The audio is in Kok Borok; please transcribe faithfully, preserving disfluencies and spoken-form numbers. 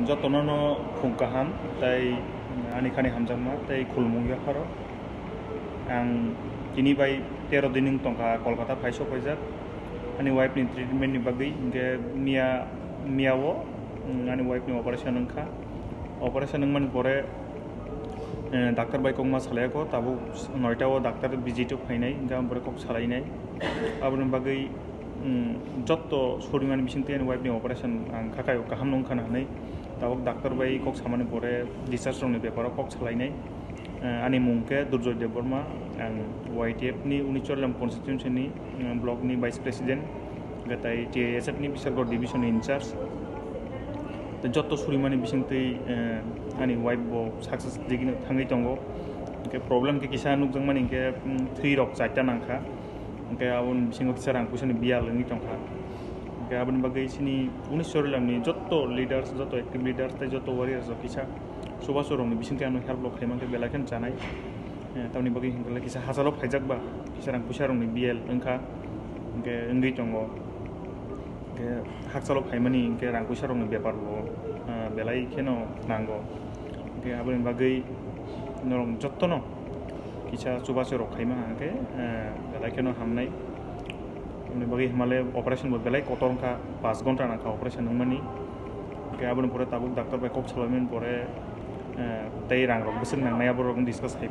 Jotono no khum kaham tei ani khani hamjakma tei khulumung yapharo. Ang tini bai tero din wng tongkha Kolkata phai sokphaijak. Ani wife ni treatment ni bagwi, hinkhe miya, miya o, mm, ani wife ni operation wngkha. Operation wngmani pore, eh, doctor bai kokma salai kho, tabuk noita o doctor visit o phainai, hinkhe aboni pore kok salainai. Aboni bagwi, mm, jotto surimani bisingtwi ani wife ni operation ang kha kaio, kaham no wngkha na hinwi. Tabuk doctor bai kok samani pore discharge rokni beparo kok salainai. Eh, ani mung khe Durjoy Debbarma, ang Y T F ni Unichollam constituency ni, eh, block ni vice president, hwnkhe tai T I S F ni Bishargarh division ni in charge. Tei jotto surimani bisingtwi, eh, ani wife bo success digini thangwi tongo. Hwnkhe problem khe kisa nukjakmani hinkhe, mm, thwi rok charta nangkha. Hwnkhe aboni bisingo kisa rang puisa ni biyal wngwi tongkha. Hwnkhe aboni bagwi chini Unichollam ni jotto leaders, jotto active leaders tei jotto warriors rok kisa chubachu rokni bisingtwi ano help rok khaima khe belai kheno chanai. Eh, tamoni bagwi hinkhe kisa hachalo phaijak ba, kisa rang puisa rokni biyal wngkha, hinkhe wngwi tongo. Hinkhe hachalo phaimani hinkhe rang puisa rokni bepar bo, eh, belai kheno nango. Hinkhe aboni bagwi norok jottono kisa chubachu rok khaima hinkhe, eh, belai kheno hamnai. Aboni bagwi himale operation bo belai kotor wngkha, paanch ghonta nangkha operation wngmani. Hinkhe aboni pore tabuk doctor bai kok salaimani pore, eh, tei rang rok bwswk nangnai aborok discuss khai